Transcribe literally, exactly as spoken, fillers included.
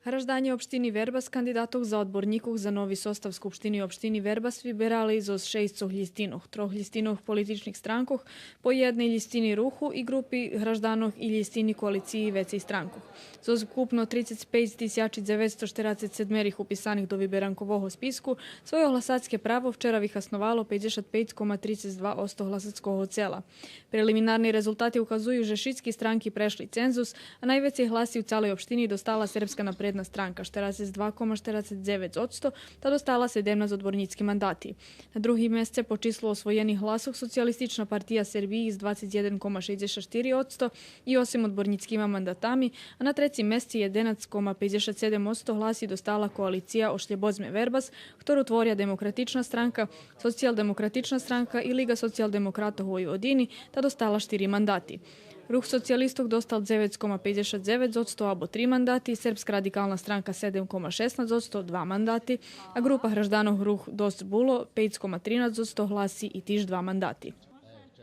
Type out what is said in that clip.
Гражданє општини Вербас кандидатох за одборнїкох за нови состав Скупштини општини Вербас виберали зоз шейсцох лїстинох, трох лїстинох политичних странкох, по єдней лїстини Руху и ґрупи гражданох и лїстини Коалициї вецей странкох. Зоз вкупно трицец пейц тисячи дзеветсто штерацец седмерих уписаних до виберанкового списку, свойо гласацке право вчера вихасновало пейдзешат пейц кома трицец два одсто гласацкого цела. Прелиминарни резултати указую же шицки странки прешли цензус, а найвецей гласи у цалей општини достала Сербска напредна странка, штерацец два кома штерацец дзевец одсто, та достала седемнац одборнїцки мандати. На другим месце по числу освоєних гласох Социялистична партия Сербиї з двацец єден кома шейдзешат штири одсто и осем одборнїцкима мандатами, а на трецим месце єденац кома пейдзешат седем одсто гласи достала Коалиция Ошлєбодзме Вербас, хтору творя Демократична странка, Социялдемократична странка и Лиґа социялдемократох Войводини, та достала штири мандати. Рух социялистох достал дзевец кома пейдзешат дзевец одсто або три мандати, Сербска радикална странка седем кома шеснац одсто, два мандати, а ґрупа гражданох Рух досц було, пейц кома тринац одсто гласи и тиж два мандати.